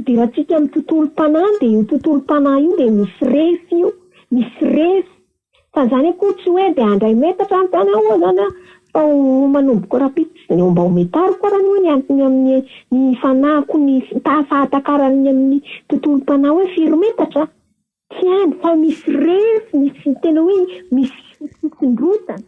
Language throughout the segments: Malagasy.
fidirantsika amin'ny tontolom-panahy dia io tontolom-panahy io dia misy refy io, misy refy. Fa izany akory tsy hoe dia handray metatra any izany aho izany an, fa ho manomboka rahampitso dia mba ho metariko ary aloha ny antony amin'ny ny fanahiko ny fahatakarany amin'ny tontolom-panahy hoe firy metatra. Tsy any fa misy refy, misy tena hoe misy fisondrotana.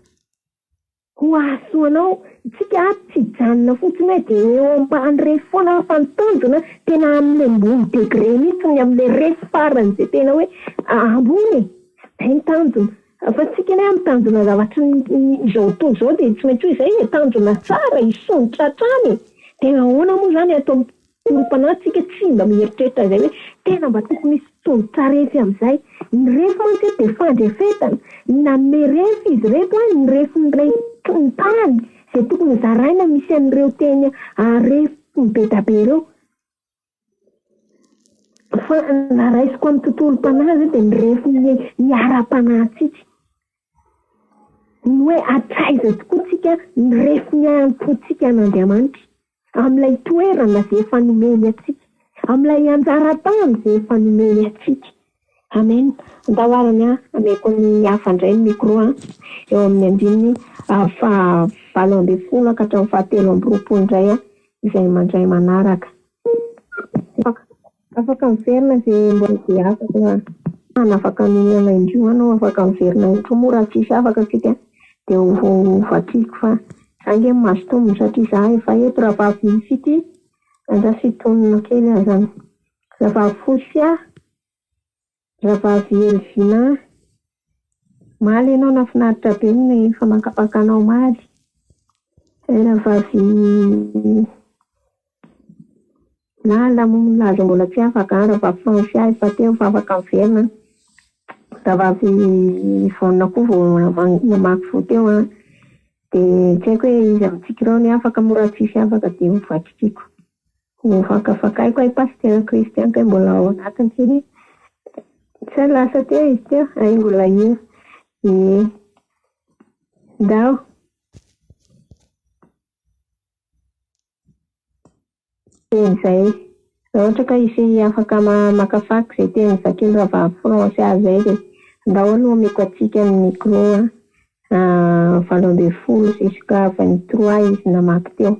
Ho hahasoa anao, isika ato tsy hijanona fotsiny hoe dia eo ambany refy foana fa ny tanjona tena amin'ilay ambony degré mihitsy, amin'ilay refy farany izay tena hoe ambony e! Izay ny tanjona. Fa tsika anie amin'ny tanjona zavatry ny izao tontolo izao dia tsy maintsy hoe izay e, tanjona tsara hisondrotra hatrany e! Dia ahoana moa izany ato amin'ny Tontolom-panahy tsika tsy mba mieritreritra izay hoe tena mba tokony hisy tolotra refy amin'izay. Ny refy mantsy eto dia fandrefetana. Nanome refy izy ireto an, ny refin'ilay ny tany izay tokony hozaraina misy an'ireo teny refy be da be ireo. Fa na raisiko amin'ny tontolom-panahy izay dia ny refin'ny ny ara-panahintsika. Ny hoe hatraiza tokoa tsika ny refin'ny hanompoantsika an'Andriamanitra. Amin'ilay toerana izay efa nomeny antsika. Amin'ilay anjara tany izay efa nomeny antsika. Amen. Andao ary ny ahy ameko ny hafa indray ny micro an. Eo amin'ny andininy faha 18 ka hatramin'ny faha 23 indray an, izay mandray manaraka. Afaka miverina izay mbola dia afaka an. Afaka mihinana indroa anao, afaka miverina indroa moa raha tsisy afaka tsika dia ho vakiako fa za nge mahazo tombony satria za efa eto rahavavy Fitia, andraso hitonona kely aho zany. Rahavavy Fosia, rahavavy Elvina, omaly ianao nahafinaritra be ny famankafakanao omaly. Rahavavy Lala moa milaza mbola tsy afaka an, rahavavy Francia efa teo fa afaka miverina an, rahavavy Yvonne koa vao namaky voa teo an, dia tsy haiko hoe iza amintsika ireo ny afaka moa raha tsisy afaka dia ho vakikiko, ho fakafakaiko hay Pasitera Christian kay mbola ao anatiny tsy tsy lasa teo izy teo, hay mbola io, ie, ndao. Teny izay. Raha ohatra ka hisy afaka mamakivaky izay teny vakin'i Rahavavy Francia izay dia andao aloha omeko antsika ny micro a. 18 jusqu'à 23 izy namaky teo.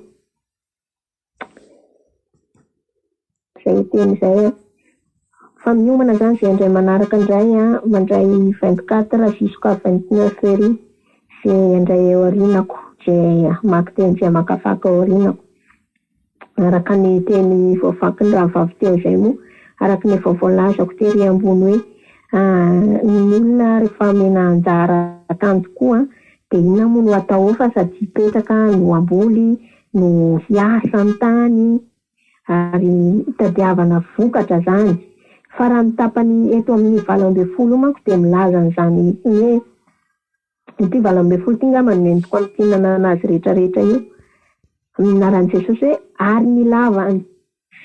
Izay teny izay an. Fa miomana izany izay indray manaraka indray an, mandray 24 jusqu'à 29 ery izay indray eo aorianako, izay hamaky teny izay hamakafaka ao aorianako. Araka ny teny voavakin'ny rahavavy teo izay moa, araka ny efa voalazako tery ambony hoe ny olona rehefa omena anjara tany tokoa dia inona moa no atao eo fa sady hipetraka no hamboly no hiasa amin'ny tany ary hitadiavana vokatra izany. Fa raha ny tapany eto amin'ny 18 io manko dia milaza an'izany mihitsy hoe ity 18 ity angamba no entiko hamintinana azy rehetra rehetra io. Amin'ny anaran'i Jesosy hoe ary ny lava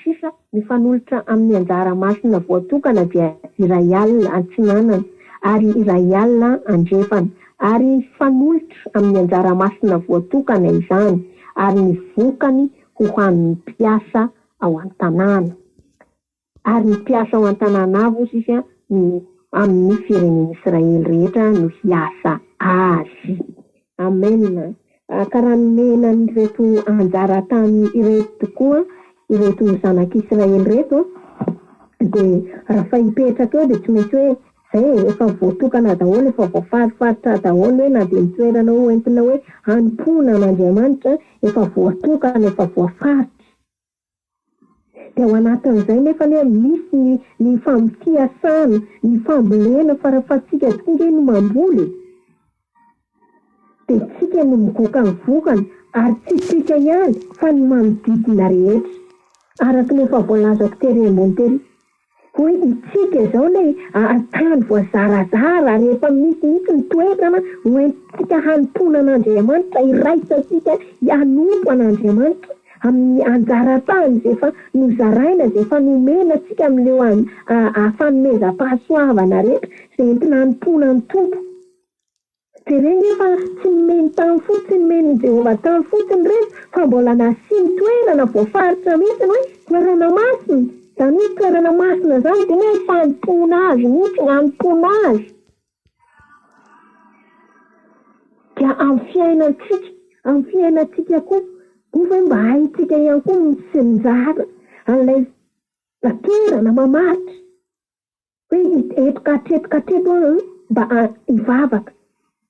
sisa mifanolotra amin'ny anjara masina voatokana dia iray alina atsinanana ary iray alina andrefana, ary hifanolotra amin'ny anjara masina voatokana izany, ary ny vokany ho hanin'ny mpiasa ao an-tanàna. Ary ny mpiasa ao an-tanàna avy, hozy izy, no amin'ny firenen'Israely rehetra no hiasa azy. Amen. Ka raha nomena an'ireto anjara tany ireto tokoa ireto zanak'Israely ireto, dia raha hipetraka eo dia tsy maintsy hoe izay e, efa voatokana daholo, efa voafarifaritra daholo hoe na dia ny toerana ho entina hoe hanompoana an'Andriamanitra efa voatokana, efa voafaritra. Dia ao anatin'izay nefa anie misy ny ny fampiasana, ny fambolena fa rehefa tsika tokoa nge no mamboly e! Dia tsika no migoka ny vokany ary tsy tsika ihany fa ny manodidina rehetra. Araka ny efa voalazako tery ambony tery. Hoy itsika izao ilay tany voazarazara ary efa misy mihitsy ny toerana hoentintsika hanompoana an'Andriamanitra, hiraisantsika hanompo an'Andriamanitra amin'ny anjara tany izay efa nozaraina, izay efa nomena antsika amin'ireo fanomezam-pahasoavana rehetra izay entina hanompoana ny Tompo. Jereo nge fa tsy nomeny tany fotsiny, nomen'i Jehovah tany fotsiny ireny fa mbola nasiany toerana voafaritra mihitsy hoe toerana masina. Izany hoe toerana masina izany dia ny hoe fanompoana Azy mihitsy, hanompoana Azy. Dia amin'ny fiainantsika, amin'ny fiainantsika koa, moa ve mba haintsika ihany koa ny mitsinjara an'ilay toerana mamaritra hoe eto ka hatreto ka hatreto aho mba hivavaka,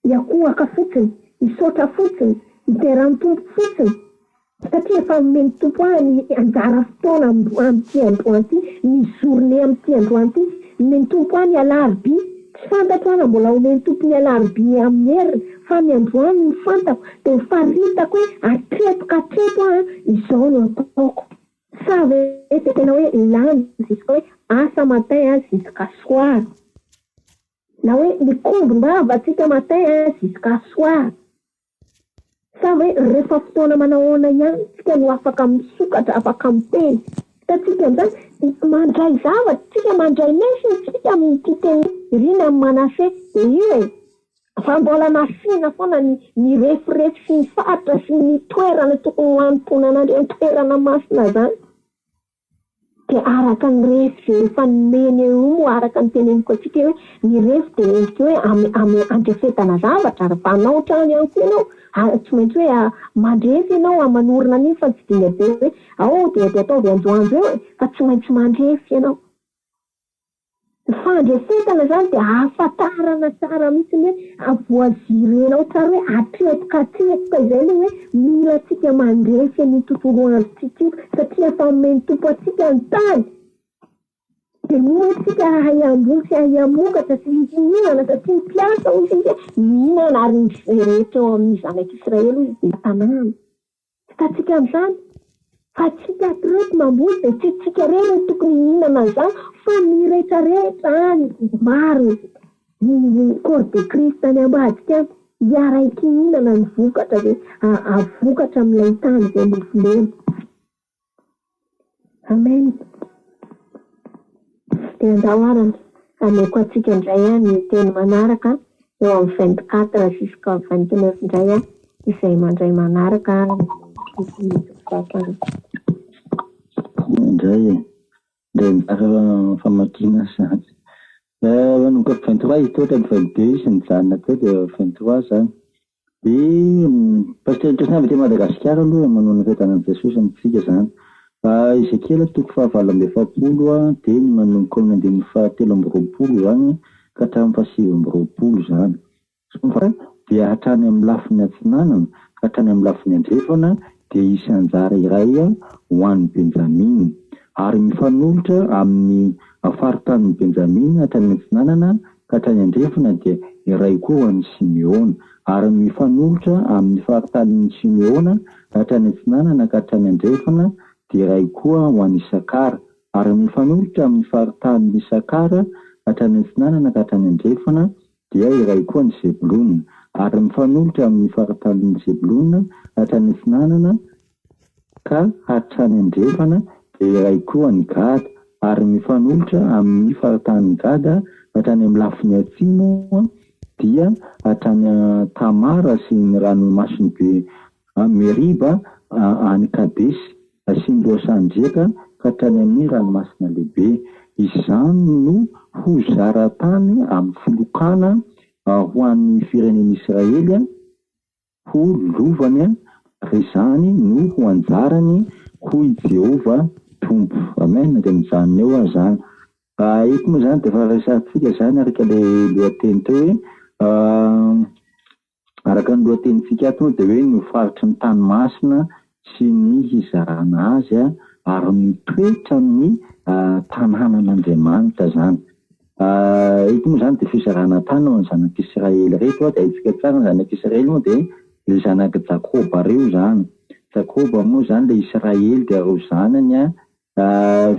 hiankohoka fotsiny, hisaotra fotsiny, hidera ny Tompo fotsiny. Satria efa nomen'ny Tompo ahy ny anjara fotoana amin'ity androany ity, ny journée amin'ity androany ity, nomen'ny Tompo ahy ny alarobia, tsy fantatro aho raha mbola homen'ny Tompo ny alarobia amin'ny heriny, fa ny androany no fantako, dia ho faritako hoe hatreto ka hatreto aho izao no ataoko. Sa ve dia tena hoe lany jusqu'à hoe asa matin jusqu'à soir? Na hoe mikombom-bava tsika matin jusqu'à soir? Sa hoe rehefa fotoana manahoana ihany tsika no afaka misokatra, afaka miteny? Hitantsika amin'izany, mandray zavatra tsika, mandray lesona tsika amin'ity teny ry ny amin'i Manase dia io e! Fa mbola nasiana foana ny ny refirefy sy ny faritra sy ny toerana tokony ho hanompoana an'Andriamanitra, toerana masina izany. Dia araka ny refy izay efa nomeny eo io moa araka ny teneniko antsika hoe ny refy dia endrika hoe ame ame andrefetana zavatra ary vanao trano ihany koa ianao ary tsy maintsy hoe mandrefy ianao manorina an'iny fa tsy dinga be hoe ao dia dia ataovy anjoanjo eo e fa tsy maintsy mandrefy ianao. Ny fandrefetana izany dia ahafantarana tsara mihitsy ny hoe voazirenao tsara hoe hatreto ka hatreto ka izay ilay hoe mila antsika mandresy an'io tontolo androntsika io satria efa nomen'ny Tompo antsika ny tany dia moa hoe tsika hahay hamboly sy hahay hamokatra sy hihinana satria ny mpiasa hoy isika mihinana ary ny rehetra eo amin'ny zanak'Israely hoy izy dia tanàna. Hitantsika amin'izany fa tsika ato ireto mamboly dia tsy tsika irery no tokony hihinana an'izany fa ny rehetrarehetra any maro ny corps de Christ any ambadika any hiara-hihinana ny vokatra izay vokatra amin'ilay tany izay novolena. Amen. Dia andao ary ameko antsika indray ny teny manaraka eo amin'ny 24 jusqu'à 29 indray izay mandray manaraka ny tokony Indray e. Indray mizara famakiana izany. Manomboka 23 izy teo hatramin'ny 22 izy nijanona teo dia 23 izany. Dia Pasitera Christian avy aty Madagasikara aloha manao ny fiadanan'i Jesosy amintsika izany. Ezekiela toko fahavalo amby efapolo dia ny manomboka amin'ny andininy fahatelo amby roapolo izany ka hatramin'ny fahasivy amby roapolo izany. Dia hatrany amin'ny lafiny atsinanana ka hatrany amin'ny lafiny andrefana dia hisy anjara iray ho an'i Benjamina. Ary mifanolotra amin'ny faritanin'i Benjamina hatrany atsinanana ka hatrany andrefana dia iray koa ho an'i Simeona, ary mifanolotra amin'ny faritanin'i Simeona hatrany atsinanana ka hatrany andrefana dia iray koa ho an'i Isakara, ary mifanolotra amin'ny faritanin'i Isakara hatrany atsinanana ka hatrany andrefana dia iray koa an'i Zebolona, ary mifanolotra amin'ny faritanin'i Zebolona hatrany atsinanana ka hatrany andrefana dia iray koa an'i Gada, ary mifanolotra amin'ny faritanin'i Gada hatrany amin'ny lafiny atsimo dia hatrany Tamara sy ny ranomasin'i Be Meriba any Kadesy sy ny lohasahan-driaka ka hatrany amin'ny ranomasina lehibe. Izany no ho zara-tany amin'ny filokana ho an'ny firenen'Israely. Ho lovany ary izany no ho anjarany, hoy Jehovah Tompo. Amen. Dia mijanona eo aho izany. Eto moa izany dia efa resahantsika izany araka ilay lohateny teo hoe, araka ny lohatenintsika ato moa dia hoe ny ho faritry ny tany masina sy ny hizarana azy ary ny toetran'ny tanànan'Andriamanitra izany. Eto moa izany dia fizarana tany ho an'ny zanak'Israely ireto, dia haintsika tsara ny zanak'Israely moa dia ilay zanak'i Jakoba ireo izany. Jakoba moa izany ilay Israely dia ireo zanany an,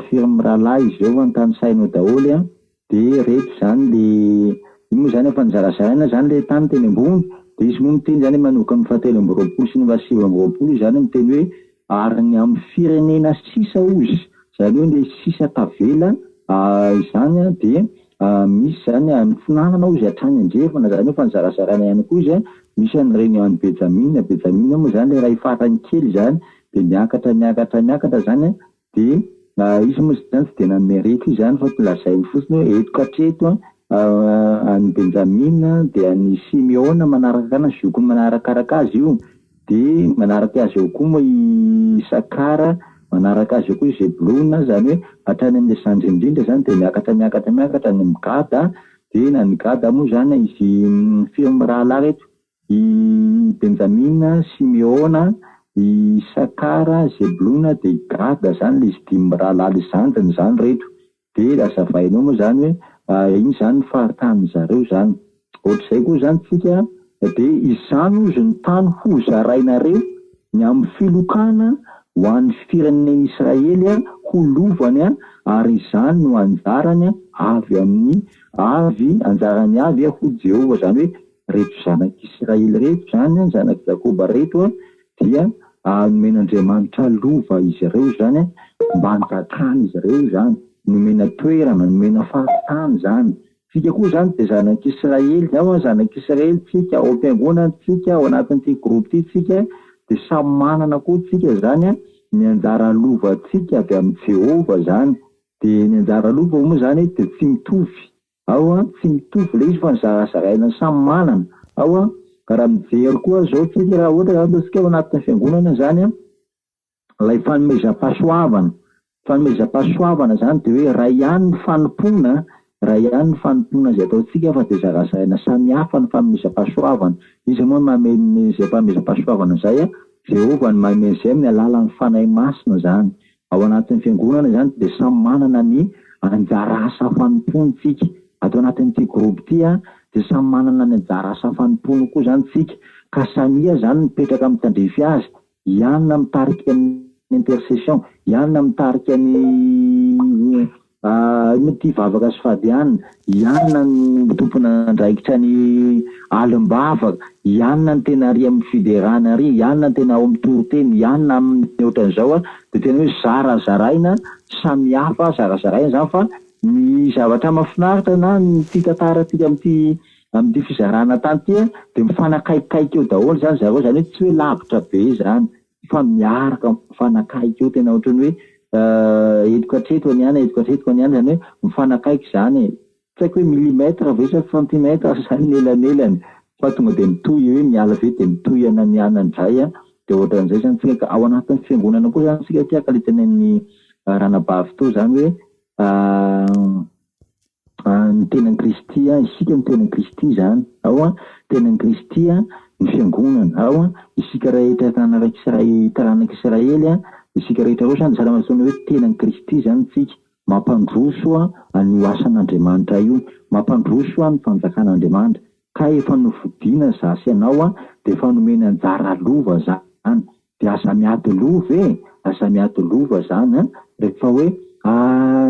firy mirahalahy izy ireo tanisaina eo daholo an, dia ireto izany ilay, iny moa izany efa nozarazaraina izany ilay tany teny ambony, dia izy moa miteny izany manomboka amin'ny fahatelo amby roapolo sy ny fahasivy amby roapolo izy izany miteny hoe ary ny amin'ny firenena sisa hozy, izany hoe ilay sisa tavela izany dia misy izany any atsinanana hozy hatrany andrefana, izany hoe efa nozarazaraina ihany koa izy, misy an'ireny any Benjamina, Benjamina moa izany ilay iray farany kely izany, dia miakatra miakatra miakatra izany dia. Izy moa izany tsy dia nanome rehetra izy izany fa lazainy fotsiny hoe eto ka hatreto an'i Benjamina dia an'i Simeona manaraka na zokiny manarakaraka azy io dia manaraka azy eo koa moa i Isakara, manaraka azy eo koa i Zebolona, izany hoe hatrany amin'ilay zandry indrindra izany dia miakatra miakatra miakatra any amin'i Gada dia na ny Gada moa izany izy firy mirahalahy ireto? I Benjamina, Simeona, i Isakara, Zebolona, dia i Gada izany ilay izy dimy mirahalahy ilay zandriny izany ireto. Dia hazavainao moa izany hoe iny izany ny faritanin-dry zareo izany. Ohatr'izay koa izany tsika dia izany hozy ny tany hozarainareo ny amin'ny filokana ho an'ny firenen'Israely ho lovany ary izany no anjarany avy amin'ny avy anjarany avy hoy Jehovah izany hoe Reto zanak'Israely reto izany, zanak'i Jakoba reto dia nomen'Andriamanitra lova izy ireo izany mba hanjakan'izy ireo izany, nomena toerana, nomena faritany izany. Tsika koa izany dia zanak'Israely, ao zanak'Israely tsika, ao am-piangonana tsika, ao anatin'ity groupe ity tsika dia samy manana koa tsika izany ny anjara lovantsika avy amin'i Jehovah izany. Dia ny anjara lova moa izany dia tsy mitovy. Ao an, tsy mitovy ilay izy fa ny zarazaraina samy manana. Ao an, raha mijery koa zao tsika raha ohatra zany ataontsika ao anatin'ny fiangonana zany an, ilay fanomezam-pahasoavana, fanomezam-pahasoavana zany dia hoe iray ihany ny fanompoana, iray ihany ny fanompoana izay ataontsika fa dia zarazaraina samy hafa ny fanomezam-pahasoavana. Iza moa no manome izay fanomezam-pahasoavana izay an? Jehovah no manome an'izay amin'ny alalan'ny Fanahy Masina zany. Ao anatin'ny fiangonana izany dia samy manana ny anjara asa fanompoany tsika. Ato anatin'ity groupe ity dia samy manana ny anjara asa fanompoany koa izany tsika. Ka samia izany mipetraka amin'ny tandrify azy. I anona mitarika ny intercession, i anona mitarika ny Inona ity vavaka sy fadiana? I anona no tompon'andraikitra ny alim-bavaka, i anona no tena ary amin'ny fiderana ary, i anona no tena ao amin'ny toriteny, i anona amin'ny ohatran'izao dia tena hoe zarazaraina samy hafa, zarazaraina izany fa ny zavatra mahafinaritra na ny ity tantarantsika amin'ity amin'ity fizarana tany ity dia mifanakaikikaiky eo daholo izany zareo, izany hoe tsy hoe lavitra be izany. fa miaraka mifanakaiky eo tena ohatran'ny hoe eto hatreto ny any eto hatreto ny any izany hoe mifanakaiky izany e! Tsy haiko hoe millimètre ve sa centimètre izany ny elanelany fa tonga dia mitohy hoe miala avy eo dia mitohy any any indray an, dia ohatran'izay izany tsika ka ao anatin'ny fiangonana koa izany tsika aty araka ilay tenenin'ny ranabavy teo izany hoe Ny tenan'i Kristy, isika no tenan'i Kristy izany, ao an, tenan'i Kristy ny fiangonana, ao an, isika rehetra taranak'Israely, isika rehetra ireo izany dia sahala hoe tenan'i Kristy izany isika, mampandroso an'io asan'Andriamanitra io, mampandroso ny fanjakan'Andriamanitra, ka efa nofidina za sy ianao dia efa nomena anjara lova izany, Dia aza miady lova e! Aza miady lova zany an! Rehefa hoe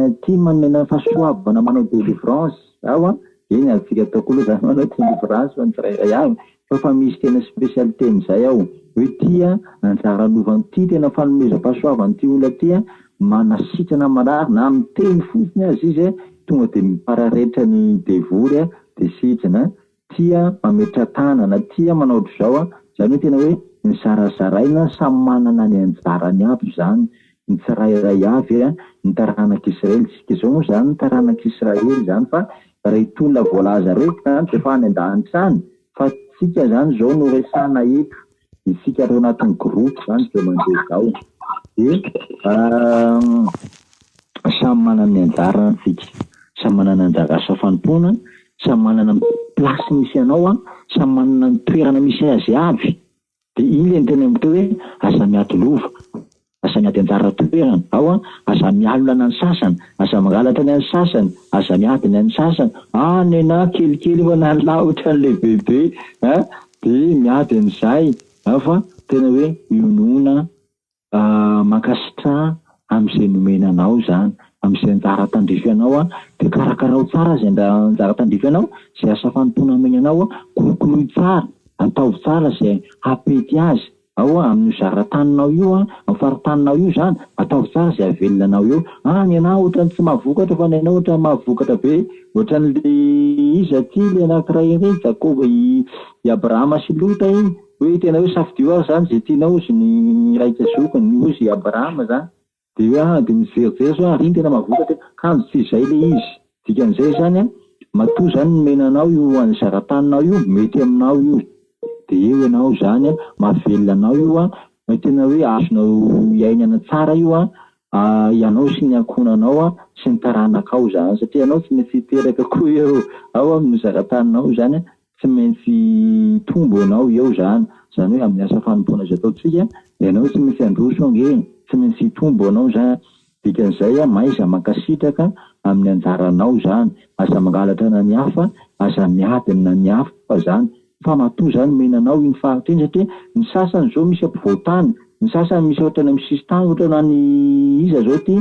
ity manome fahasoavana manao délivrance ao an! Eny azontsika atao koa aloha zany manao délivrance fa ny tsirairay avy fa efa misy tena spécialité an'izay ao hoe ity an anjara lovan'ity tena fanomezam-pahasoavan'ity olona ity an manasitrana marary na miteny fotsiny aza izy an tonga dia mipararetra ny devoly an dia sitrana tia mametra-tanana, tia manao ohatr'izao an, izany hoe tena hoe nizarazaraina samy manana ny anjarany avy izany ny tsirairay avy an, ny taranak'Israely, isika izao moa izany taranak'Israely izany fa ireto olona voalaza ireto izany dia efa any an-danitra any fa isika izany izao no resahana eto, isika ato anatin'ny groupe izany izao mandeha izao dia samy manana ny anjarany isika, samy manana anjara asa fanompoana, Samy manana ny place misy anao an, samy manana ny toerana misy azy avy, dia iny ilay niteneniko teo hoe aza miady lova, aza miady anjara toerana ao an, aza mialona ny sasany, aza mangalatra ny an'ny sasany, aza miady ny an'ny sasany, ah nenah kelikely io fa nalahotra ny lehibebe an, dia miady an'izay an fa tena hoe mionona Mankasitraha amin'izay nomena anao izany, amin'izay anjara tandrify anao, dia karakarao tsara izay anjara tandrify anao, izay asa fanompoana omeny anao, kolokoloy tsara, ataovy tsara izay hampety azy ao amin'io zara-taninao io, amin'ny faritaninao io izany, ataovy tsara izay hahavelona anao eo. Ah, ny anah ohatran'ny tsy mahavokatra fa ny anao ohatran'ny mahavokatra be, ohatran'ilay iza ity ilay anankiray iny, Jakoba, i Abrahama sy Lota iny. Hoe tena hoe safidio ary zany ze tianao hozy ny iraika zokiny hozy i Abrahama zany. Dia hoe ah, dia mijerijery sao ary iny tena mahavokatra e, kanjo tsy izay ilay izy. Dikan'izay izany an, matoa izany nomena anao io anjara-taninao io, mety aminao io. Dia eo ianao izany an, mahavelona anao io an, tena hoe azonao iainana tsara io an, ianao sy ny ankohonanao sy ny taranakao izany, satria ianao tsy maintsy hiteraka koa eo, ao amin'ny zara-taninao izany an, tsy maintsy hitombo ianao eo izany, izany hoe amin'ny asa fanompoana izay ataontsika, ianao tsy maintsy handroso ange e, tsy maintsy hitombo ianao izany, dikan'izay an, mahaiza mankasitraka amin'ny anjaranao izany, aza mangalatra na ny hafa, aza miady amina ny hafa izany, fa matoa izany omena anao iny faritra iny satria ny sasany izao misy ampovoan-tany, ny sasany misy ohatrany amin'ny sisin-tany ohatra ny any iza izao ity,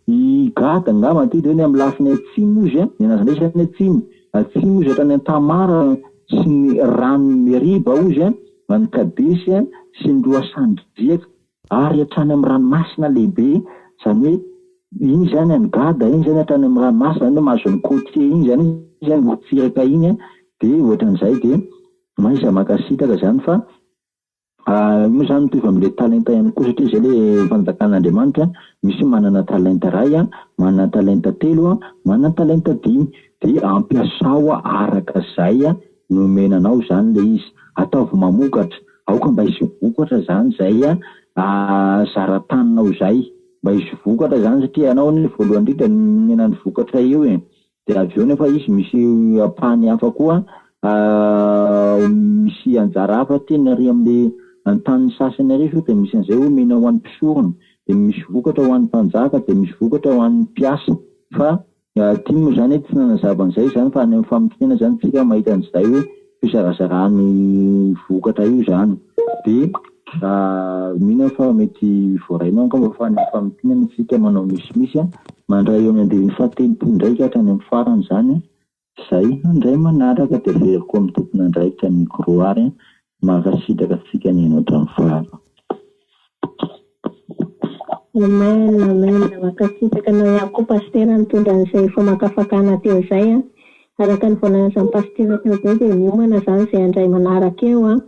i Gada angamba ity dia ny amin'ny lafiny atsimo izy an, ny anazy indray izany atsimo, atsimo izy hatrany Antamara sy ny ranon'i Meriba hozy an, any Kadesy sy ny lohasahan-driaka ary hatrany amin'ny ranomasina lehibe, izany hoe iny izany any Gada iny izany hatrany amin'ny ranomasina, izany hoe mahazo ny côtier iny izany izy an, morontsiraka iny an, dia ohatran'izay dia mahaiza mankasitraka izany fa io moa izany mitovy amin'ilay talenta ihany koa satria izay ilay fanjakan'Andriamanitra, misy manana talenta iray an, manana talenta telo an, manana talenta dimy, dia ampiasao araka izay nomena anao izany ilay izy, ataovy mamokatra, aoka mba hisy vokatra izany izay zara-taninao izay, mba hisy vokatra izany satria ianao anie voalohany indrindra no nomena ny vokatra eo e, dia avy eo nefa izy misy ampahany hafa koa misy anjara hafa tena ary amin'ilay an-tanin'ny sasany ary izao dia misy an'izay omena ho an'ny mpisorona, dia misy vokatra ho an'ny mpanjaka, dia misy vokatra ho an'ny mpiasa fa Ty moa izany tsy nanazava an'izay izany fa any amin'ny famintinana izany tsika mahita an'izay hoe fizarazarany vokatra io izany. Dia mino aho fa mety voarainao angamba fa any amin'ny famintinana tsika manao misimisy mandray eo amin'ny andininy fahatelopolo indray ka hatrany amin'ny farany izany izay handray manaraka dia averiko amin'ny tompon'andraikitra ny micro ary mankasitraka antsika nihaino hatramin'ny farany. Amen amen mankasitraka anao ihany koa Pasitera nitondra an'izay famakafakana teo izay an! Araka ny voalazan'i Pasitera teo izay dia miomana izany izay handray manaraka eo an,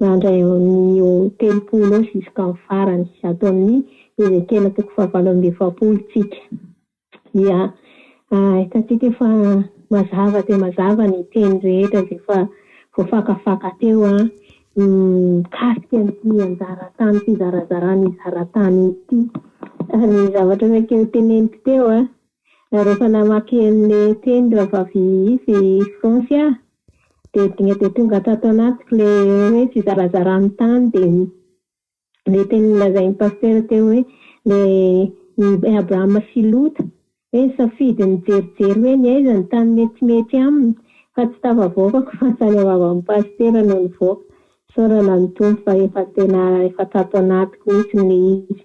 handray ny eo 30 eo jusqu'à ny farany ato amin'ny Ezekiela toko fahavalo amby 40 tsika. Dia hitantsika fa mazava dia mazava ny teny rehetra izay efa voafakafaka teo mikasika an'ity anjara tany fizarazarana zara-tany ity. Ny zavatra saika noteneniko teo rehefa namaky an'ilay teny rahavavy izy Francia dia dinga dia tonga tato anatiko ilay hoe fizarazarany tany dia ilay teny nolazain'ny pasitera teo hoe ilay Abrahama sy Lota hoe nisafidy nijerijery hoe ny aiza ny tany metimety aminy fa tsy tafavoakako fa tany am-bavan'ny pasitera no nivoaka. Isaorana ny Tompo fa efa tena efa tato anatiko mihitsy ilay izy.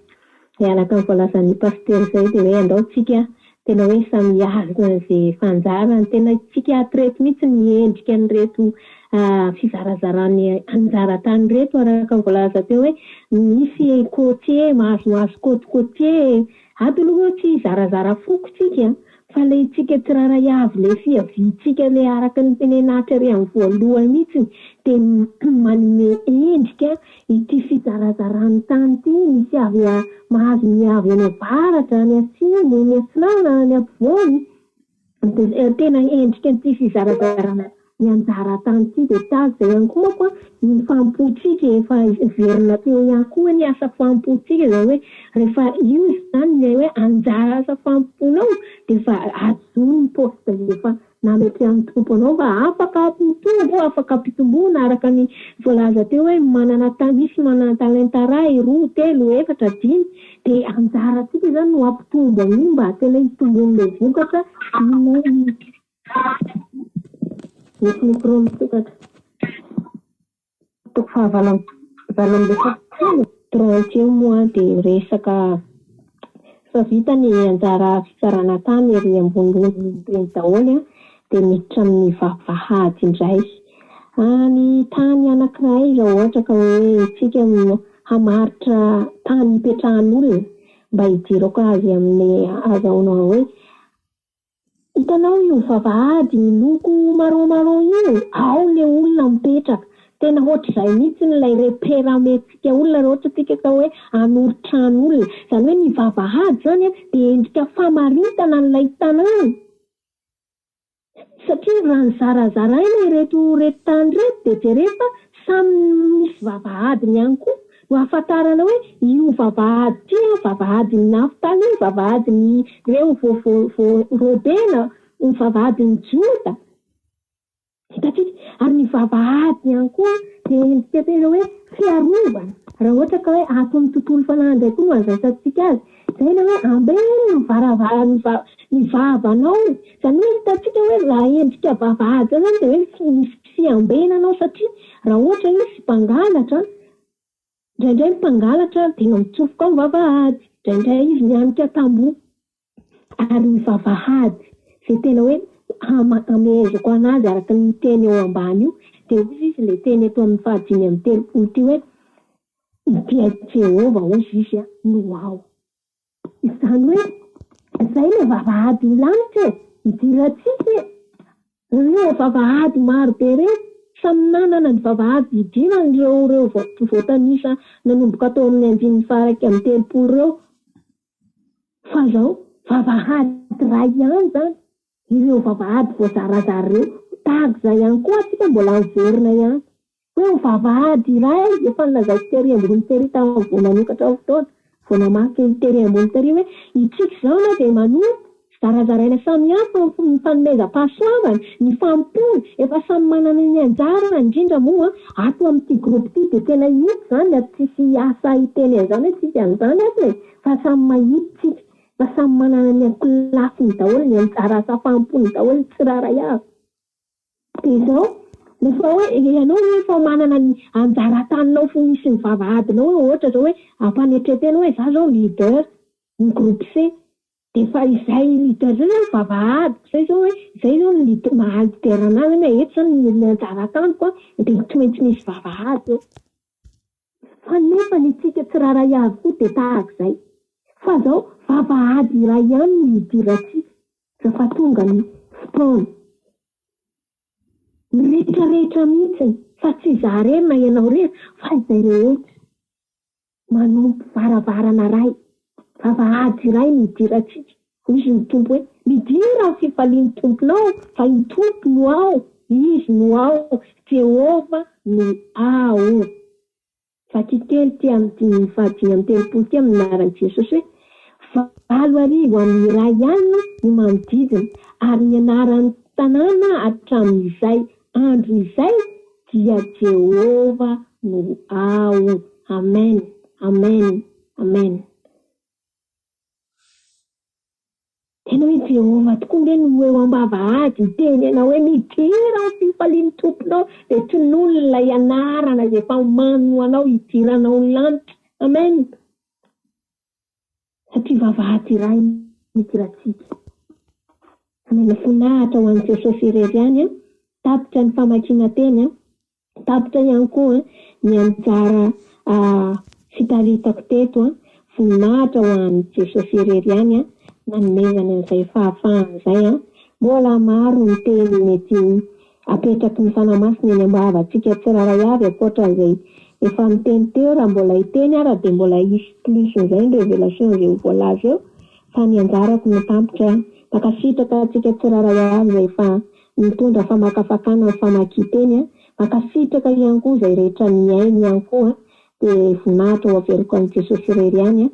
Dia araka ny voalazan'ny pasitera izay dia hoe andao tsika tena hoe samy hihazona an'izay efa anjarany. Tena tsika ato ireto mihitsy ny endrika an'ireto fizarazarany anjara tany ireto araka ny voalaza teo hoe misy côtier, mahazoazo côte côtier. Ato aloha tsy hizarazara foko tsika fa ilay tsika tsirairay avy ilay fiaviantsika ilay araka ny tenen'Atra ery amin'ny voalohany mihitsy dia manome endrika ity fizarazarany tany ity, misy avy mahazo ny avy any avaratra, any atsimo, any atsinanana, any ampovoany, dia tena endrika ity fizarazarana ny anjara tany ity dia tazo izay ihany koa manko ny fanompoantsika efa verina teo ihany koa ny asa fanompoantsika izany hoe rehefa io izany ilay hoe anjara asa fanompoanao dia efa azony ny poste efa nametrahan'ny Tompo anao fa afaka hampitombo, afaka hampitomboana araka ny voalaza teo hoe manana misy manana talenta iray, roa, telo, efatra, dimy dia anjarantsika izany no hampitombo an'io mba tena hitomboan'ilay vokatra. Misy micro misokatra. Toko fahavalo 48 trente eo moa dia resaka fa vita ny anjara fitsarana tany ery ambonimbony ireny daholo dia miditra amin'ny vavahady indray. Ny tany anankiray raha ohatra ka hoe tsika hamaritra tany hipetrahan'olona mba hidirako azy amin'ny azahoana hoe hitanao io vavahady miloko marron marron io, ao ilay olona mipetraka. Tena ohatr'izay mihitsy ilay repère omentsika olona raha ohatra tsika ka hoe hanorin-trano olona. Izany hoe ny vavahady izany dia endrika famaritana an'ilay tanàna. Satria raha nizarazaraina ireto ireto tany ireto dia jereo fa samy misy vavahadiny ihany koa no ahafantarana hoe io vavahady ity an, vavahadin'ny Naftaly, vavahadin'ny ireo Robena, ny vavahadin'ny Joda. Hitantsika? Ary ny vavahady ihany koa dia endrika tena hoe fiarovana. Raha ohatra ka hoe ato amin'ny tontolo fanahy indray koa no andraisantsika azy. Izay ilay hoe ambeno ny varavaran'ny ny vavanao. Izany hoe hitantsika hoe raha endrika vavahady izay izany dia hoe misy fiambenana ao satria raha ohatra hisy mpangalatra, indraindray ny mpangalatra dia mitsofoka ao ny vavahady, indraindray izy mihanika tamboho. Ary ny vavahady izay tena hoe amehezako anazy araka ny teny eo ambany io dia hoy izy ilay teny eto amin'ny fahadimy amby telopolo ity hoe dia Jehovah hoy izy no ao. Izany hoe izay ilay vavahadin'ny lanitra e, idirantsika e. Ireo vavahady maro be ireo, samy nanana ny vavahady idirany ireo ireo voatanisa nanomboka teo amin'ny andininy faha-31 ireo. Fa zao, vavahady iray ihany zany, ireo vavahady voazarazara ireo, tahaka izay ihany koa antsika mbola miverina ihany, hoe ny vavahady iray, efa nolazaiko tery ambony tery tamin'ny vao nanokatra fotoana, vao namaky tery ambony tery hoe, itsika izao na dia manompo, zarazaraina samihafa ny fanomezam-pahasoavana, ny fanompoana, efa samy manana ny anjarany, indrindra moa ato amin'ity groupe ity dia tena hita izany, tsisy asa hiteny an'izany hoe tsisy an'izany ato e! Fa samy mahita tsika fa samy manana ny ankolafiny daholo, ny anjara asa fanompoany daholo ny tsirairay avy. Dia izao, rehefa hoe ianao ve efa manana ny anjara taninao fo misy ny vavahadinao hoe ohatra izao hoe ampanetren-tena hoe za izao leader ny groupe C, dia efa izay leader izay zany vavahadiko izay izao hoe izay izao ny leader maha leader anahy zany hoe eto izany ny anjara taniko an, dia tsy maintsy misy vavahady eo. Fa nefa ny tsika tsirairay avy koa dia tahak'izay. Fa zao, vavahady iray ihany no idirantsika rehefa tonga ny fotoana. Ny rehetra rehetra mihitsiny, fa tsy izaho irery na ianao irery fa izay rehetra manompo varavarana iray, vavahady iray no idirantsika. Hoy izy ny Tompo hoe, Midira amin'ny fifalian'ny Tomponao, fa i Tompo no ao, Izy no ao, Jehovah no ao. Vakio kely ity andininy faha-35 ity amin'ny anaran'i Jesosy hoe, 8000 amin'ny iray alina ny manodidina, ary ny anaran'ny tanàna hatramin'izay andro izay dia Jehovah no ao. Amen! Amen! Amen! Tena hoe Jehovah tokoa ange no eo am-bavahady hiteny anao hoe midira ao fifalian'ny Tomponao dia tonony ilay anarana izay efa omaniny ho anao hidiranao ny lanitra. Amen. Satria vavahady iray no idirantsika. Amen. Voninahitra ho an'i Jesosy irery ihany an. Tapitra ny famakiana teny an. Tapitra ihany koa ny anjara fitaritako teto an! Voninahitra ho an'i Jesosy irery ihany an! Nanomezany an'izay fahafahana izay an! Mbola maro ny teny mety apetraky ny Fanahy Masina eny am-bavantsika tsirairay avy ankoatra izay efa niteny teo, raha mbola hiteny ara dia mbola hisy plus n'izay ny révélation izay ho voalaza eo fa ny anjarako no tampitra an! Mankasitraka antsika tsirairay avy izay efa Nitondra famakafakana ny famakian-teny an, mankasitraka ihany koa izay rehetra nihaino ihany koa an, dia voninahitra ho averiko an'i Jesosy irery ihany an.